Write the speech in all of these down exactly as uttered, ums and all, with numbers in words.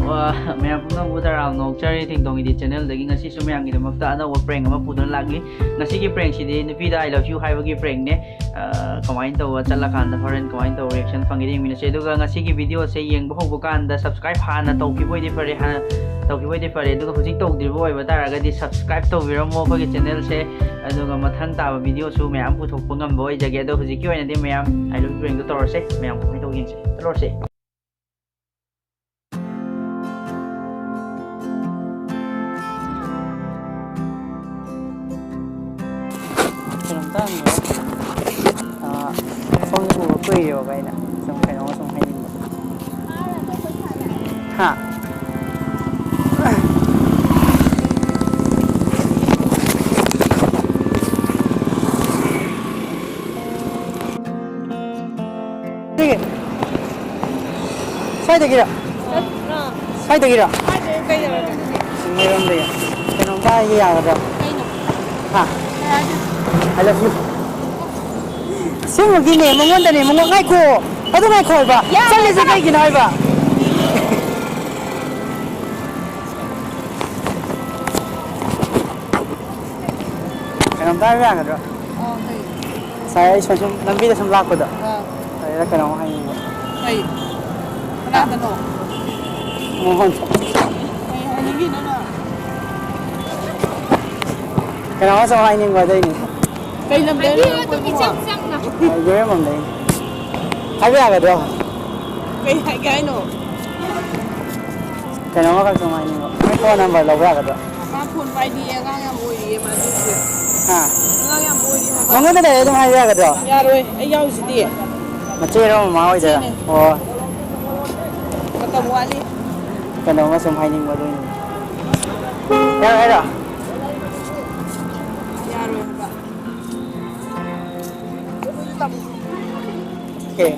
ꯑ, ꯃꯌꯥꯝ ꯄꯨꯝꯅꯃꯛꯄꯨ ꯇꯔꯥꯝꯅ ꯑꯣꯛꯆꯔꯤ꯫ ꯊꯤꯡꯗꯣꯡꯒꯤ ꯗꯤ ꯆꯦꯅꯦꯜꯗꯒꯤ ꯉꯁꯤꯁꯨ ꯃꯌꯥꯝꯒꯤꯗꯃꯛꯇ ꯑꯅꯧꯕ ꯄ꯭ꯔꯦꯡ ꯑꯃ ꯄꯨꯗꯨꯅ ꯂꯥꯛꯂꯤ꯫ ꯉꯁꯤꯒꯤ ꯄ꯭ꯔꯦꯡꯁꯤꯗꯤ ꯅꯨꯄꯤꯗ "I love you" ꯍꯥꯏꯕꯒꯤ ꯄ꯭ꯔꯦꯡꯅꯦ꯫ ꯑ, ꯀꯃꯥꯏꯅ ꯇꯧꯕ ꯆꯠꯂꯀꯥꯟꯗ ꯍꯣꯔꯦꯟ ꯀꯃꯥꯏꯅ ꯇꯧꯕ ꯔꯤꯌꯦꯛꯁꯟ ꯐꯪꯒꯦ ꯌꯦꯡꯃꯤꯟꯅꯁꯦ꯫ ꯑꯗꯨꯒ ꯉꯁꯤꯒꯤ ꯚꯤꯗꯤꯑꯣꯁꯦ ꯌꯦꯡꯕ ꯍꯧꯕ ꯀꯥꯟꯗ ꯁꯕꯁꯀ꯭ꯔꯥꯏꯕ ꯍꯥꯟꯅ ꯇꯧꯈꯤꯕ ꯑꯣꯏꯗꯤ ꯐꯔꯦ, ꯍꯥꯟꯅ ꯇꯧꯈꯤꯕ ꯑꯣꯏꯗꯤ ꯐꯔꯦ꯫ ꯑꯗꯨꯒ ꯍꯧꯖꯤꯛ ꯇꯧꯗ꯭ꯔꯤꯕ ꯑꯣꯏꯕ ꯇꯥꯔꯒꯗꯤ ꯁꯕꯁꯀ꯭ꯔꯥꯏꯕ ꯇꯧꯕꯤꯔꯝꯃꯣ ꯑꯩꯈꯣꯏꯒꯤ ꯆꯦꯅꯦꯜꯁꯦ꯫ ꯑꯗꯨꯒ ꯃꯊꯪ ꯇꯥꯕ ꯚꯤꯗꯤꯑꯣꯁꯨ ꯃꯌꯥꯝ ꯄꯨꯊꯣꯛꯄ ꯉꯝꯕ ꯑꯣꯏꯖꯒꯦ꯫ ꯑꯗꯣ ꯍꯧꯖꯤꯛꯀꯤ ꯑꯣꯏꯅꯗꯤ ꯃꯌꯥꯝ "I love you" ꯄ꯭ꯔꯦꯡꯗꯣ ꯇꯧꯔꯁꯦ꯫ ꯃꯌꯥꯝ ꯀꯃꯥꯏꯅ ꯇꯧꯒꯦ ꯌꯦꯡꯁꯦ꯫ ꯆꯠꯂꯨꯔꯁꯦ꯫ ꯀꯩꯅꯣꯝꯇ ꯍꯪꯒꯦ꯫ ꯑꯥ, ꯁꯣꯝꯁꯦ ꯎꯕ ꯀꯨꯏꯔꯦꯕꯀꯣ ꯑꯩꯅ꯫ ꯁꯨꯝ ꯀꯩꯅꯣꯝꯃ ꯁꯨꯝ ꯍꯥꯏꯅꯤꯡꯕ꯫ ꯍꯥ? ꯁꯤꯒꯤ ꯁ꯭ꯋꯥꯏꯗꯒꯤꯔ? ꯁ꯭ꯋꯥꯏꯗꯒꯤꯔ? ꯁꯤꯡꯃꯩꯔꯣꯝꯗꯒꯤ꯫ ꯀꯩꯅꯣꯝꯇ ꯍꯥꯏꯒꯦ ꯌꯥꯒꯗ꯭ꯔꯣ? ꯍꯥ? I love you꯫ ꯑꯁꯦꯡꯕꯒꯤꯅꯦ, ꯃꯉꯣꯟꯗꯅꯦ, ꯃꯉꯣꯟ-, ꯉꯥꯏꯈꯣ꯫ ꯑꯗꯨ ꯉꯥꯏꯈꯣ ꯍꯥꯏꯕ꯫ ꯆꯠꯂꯤꯁꯦ ꯀꯩꯒꯤꯅꯣ ꯍꯥꯏꯕ? ꯀꯩꯅꯣꯝꯇ ꯍꯥꯏꯕ ꯌꯥꯒꯗ꯭ꯔꯣ? ꯑꯣ, ꯀꯩ? ꯉꯁꯥꯏ ꯑꯩ ꯁꯨꯝ, ꯁꯨꯝ ꯂꯝꯕꯤꯗ ꯁꯨꯝ ꯂꯥꯛꯄꯗꯣ, ꯑꯥ꯫ ꯑꯗꯨꯗ ꯀꯩꯅꯣꯝ ꯍꯥꯏꯅꯤꯡꯕ꯫ ꯀꯩ? ꯀꯅꯥꯗꯅꯣ? ꯃꯉꯣꯟꯗ꯫ ꯀꯩ ꯍꯥꯏꯅꯤꯡꯉꯤꯅꯣ ꯅꯪ? ꯀꯩꯅꯣꯝ ꯁꯨꯝ ꯍꯥꯏꯅꯤꯡꯕ ꯑꯗꯨꯏꯅꯤ꯫ ꯀꯩ ꯂꯝꯗꯩꯅꯣ ꯅꯪ ꯀꯣꯏꯕ? ꯌꯦꯔꯦꯝꯕꯝꯗꯩꯅꯤ꯫ ꯍꯥꯏꯕ ꯌꯥꯒꯗ꯭ꯔꯣ? ꯀꯩ ꯍꯥꯏꯒꯦ ꯍꯥꯏꯅꯣ? ꯀꯩꯅꯣꯝ ꯈꯛ ꯁꯨꯝ ꯍꯥꯏꯅꯤꯡꯕ꯫ ꯅꯣꯏ ꯐꯣꯟ ꯅꯝꯕꯔ ꯂꯧꯕ ꯌꯥꯒꯗ꯭ꯔꯣ? ꯃꯥ ꯐꯣꯟ ꯄꯥꯏꯗꯤꯌꯦ, ꯑꯉꯥꯡ ꯌꯥꯝ ꯑꯣꯏꯔꯤꯌꯦ ꯃꯥꯗꯤ ꯍꯧꯖꯤꯛ꯫ ꯍꯥ? ꯑꯉꯥꯡ ꯌꯥꯝ ꯑꯣꯏꯔꯤ ꯍꯥꯏꯕ꯫ ꯃꯉꯣꯟꯗ ꯗꯥꯏꯔꯦꯛ ꯑꯗꯨꯝ ꯍꯥꯏꯕ ꯌꯥꯒꯗ꯭ꯔꯣ? ꯌꯥꯔꯣꯏ, ꯑꯩ ꯌꯥꯎꯔꯤꯁꯤꯗꯤ꯫ ꯃꯆꯦꯔꯣ, ꯃꯃꯥ ꯑꯣꯏꯗꯣꯏꯔꯥ? ꯃꯆꯦꯅꯦ꯫ ꯑꯣ꯫ ꯃꯇꯝ ꯋꯥꯠꯂꯤ꯫ ꯀꯩꯅꯣꯝꯃ ꯁꯨꯝ ꯍꯥꯏꯅꯤꯡꯕ ꯑꯗꯨꯒꯤꯅꯤ꯫ ꯌꯥꯔꯣꯏ ꯍꯥꯏꯔꯣ? ꯌꯥꯔꯣꯏ ꯍꯥꯏꯕ꯫ ꯑꯣꯀꯦ꯫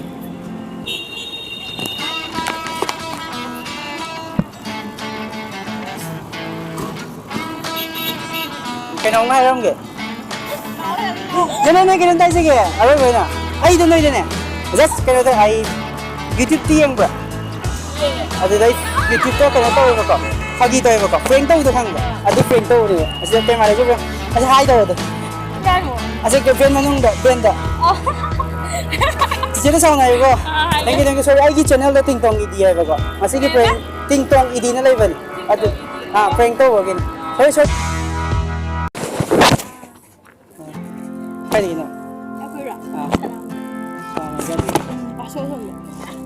ꯀꯩꯅꯣꯝꯒ ꯍꯥꯏꯔꯝꯒꯦ꯫ ꯅꯪ, ꯅꯪ, ꯅꯪ ꯀꯩꯅꯣꯝꯇ ꯍꯥꯏꯖꯒꯦ꯫ ꯑꯔꯣꯏꯕ ꯑꯣꯏꯅ꯫ ꯑꯩꯗꯣ ꯅꯣꯏꯗꯅꯦ꯫ Just ꯀꯩꯅꯣꯗ ꯑꯩ YouTube ꯇꯤ ꯌꯦꯡꯕ꯭ꯔꯥ? ꯑꯗꯨꯗ ꯑꯩ YouTube-ꯇ ꯀꯩꯅꯣ ꯇꯧꯋꯦꯕꯀꯣ, ꯐꯥꯒꯤ ꯇꯧꯋꯦꯕꯀꯣ, prank ꯇꯧꯕꯗꯣ ꯈꯪꯕ꯭ꯔꯥ? ꯑꯗꯨ prank ꯇꯧꯕꯅꯦꯕ꯫ ꯑꯁꯤꯗ camera ꯂꯩꯁꯨ ꯑꯁꯤ hi ꯇꯧꯔꯗꯣ꯫ ꯌꯥꯔꯦ꯫ ꯑꯁꯤ van ꯃꯅꯨꯡꯗ, van-ꯗ꯫ ꯑꯣ꯫ ꯆꯤꯆꯦꯗ ꯁꯥꯎꯅ ꯍꯥꯏꯌꯨꯀꯣ꯫ ꯑꯥ, ꯍꯥꯏꯒꯦ꯫ Thank you, thank you, sorry, ꯑꯩꯒꯤ channel-ꯗ ꯇꯤꯡꯇꯣꯡ ꯏꯗꯤ ꯍꯥꯏꯕꯀꯣ꯫ ꯃꯁꯤꯒꯤ prank, ꯇꯤꯡꯇꯣꯡ ꯏꯗꯤꯅ ꯂꯩꯕꯅꯤ꯫ ꯑꯗꯨ, ꯑꯥ, prank ꯇꯧꯕꯒꯤꯅꯤ꯫ Sorry, sorry꯫ ꯀꯥꯏꯗꯒꯤꯅꯣ? ꯑꯩꯈꯣꯏꯔꯣ? ꯑꯥ꯫ ꯁꯅꯥꯃꯍꯤ꯫ ꯁꯅꯥꯃꯍꯤ꯫ ꯄꯥꯁꯣꯏ ꯁꯣꯝꯗ꯫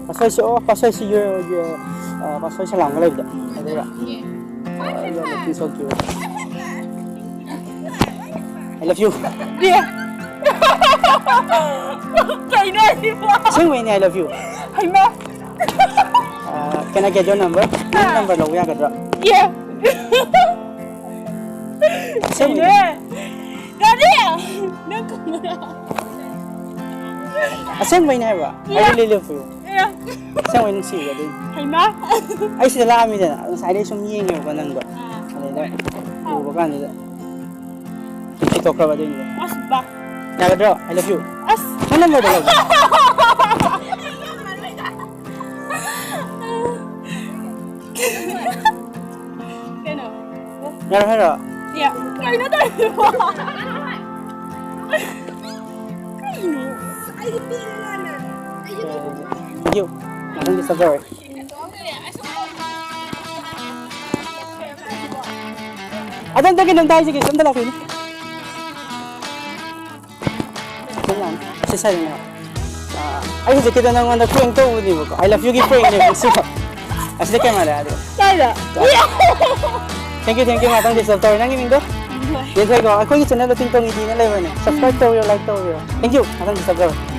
ꯄꯥꯁꯣꯏꯁꯤ, ꯑꯣ, ꯄꯥꯁꯣꯏꯁꯤ, ꯌꯣ-, ꯌꯣ-, ꯑꯥ, ꯄꯥꯁꯣꯏ ꯁꯂꯥꯝꯒ ꯂꯩꯕꯗꯣ꯫ ꯑꯗꯨꯔꯣ? ꯑꯥ, ꯌꯣ-, ꯌꯣ-, ꯌꯣ-, ꯌꯣ-, I love you꯫ ꯑꯦ꯫ ꯀꯩꯅꯣ ꯍꯥꯏꯁꯤꯕꯣ? ꯑꯁꯦꯡꯕꯩꯅꯦ, I love you꯫ ꯍꯩꯃꯥ꯫ ꯑꯥ, can I get your number? ꯅꯪ number ꯂꯧꯕ ꯌꯥꯒꯗ꯭ꯔꯥ? ꯑꯦ꯫ ꯑꯁꯦꯡꯕꯩꯅꯦ꯫ ꯀꯩꯅꯣ? ꯀꯔꯤ? ꯅꯪ ꯀꯅꯥꯔ? ꯑꯁꯦꯡꯕꯩꯅꯦ ꯍꯥꯏꯕ꯫ I really love you꯫ ꯑꯦ꯫ ꯑꯁꯦꯡꯕꯩ ꯅꯨꯡꯁꯤꯌꯦ ꯑꯗꯨꯏꯅꯦ꯫ ꯍꯩꯃꯥ꯫ ꯑꯩ ꯁꯤꯗ ꯂꯥꯛꯑꯝꯃꯤꯗꯅ, ꯉꯁꯥꯏꯗꯩ ꯁꯨꯝ ꯌꯦꯡꯉꯦꯕꯀꯣ ꯅꯪꯗꯣ꯫ ꯑꯥ꯫ ꯑꯗꯩꯗ ꯑꯥ꯫ ꯎꯕ ꯀꯥꯟꯗꯨꯗ ꯅꯨꯡꯁꯤꯊꯣꯛꯈ꯭ꯔꯕ ꯑꯗꯨꯏꯅꯤꯗ꯫ ꯑꯁ ꯕꯥ꯫ ꯌꯥꯒꯗ꯭ꯔꯣ? I love you꯫ ꯑꯁ꯫ ꯅꯪ number-ꯗꯣ ꯂꯧꯒꯦ꯫ ꯀꯩꯅꯣ? ꯌꯥꯔꯣꯏ ꯍꯥꯏꯔꯣ? ꯌꯥ-, ꯀꯩꯅꯣ ꯇꯧꯔꯤꯁꯤꯕꯣ? ꯀꯩꯅꯣ? Thank you꯫ ꯃꯊꯪꯗꯤ ꯆꯠꯆꯔꯣꯏ꯫ ꯑꯗꯣ ꯑꯝꯇ ꯀꯩꯅꯣꯝꯇ ꯍꯥꯏꯖꯒꯦ, ꯑꯝꯇ ꯂꯥꯛꯄꯤꯌꯨꯅꯦ꯫ ꯁꯤ ꯁꯥꯏꯗꯅꯦ꯫ ꯑꯥ, ꯑꯩ ꯍꯧꯖꯤꯛꯀꯤꯗꯣ ꯅꯪꯉꯣꯟꯗ prank ꯇꯧꯕꯅꯦꯕꯀꯣ꯫ I love you-ꯒꯤ prank-ꯅꯦꯕ ꯁꯤꯗꯣ꯫ ꯑꯁꯤꯗ camera ꯂꯩ, ꯑꯗꯣ꯫ ꯀꯥꯏꯗ? Thank you, thank you, ꯉꯥꯛꯇꯪ disturb ꯇꯧꯔꯦ꯫ ꯅꯪꯒꯤ ꯃꯤꯡꯗꯣ? ꯂꯤꯟꯊꯣꯏ꯫ ꯂꯤꯟꯊꯣꯏꯀꯣ꯫ ꯑꯩꯈꯣꯏꯒꯤ channel-ꯗꯣ ꯇꯤꯡꯇꯣꯡ ꯏꯗꯤꯅ ꯂꯩꯕꯅꯦ꯫ Subscribe ꯇꯧꯕꯤꯌꯣ, like ꯇꯧꯕꯤꯌꯣ꯫ Thank you, ꯉꯥꯛꯇꯪ disturb ꯇꯧꯔꯦ꯫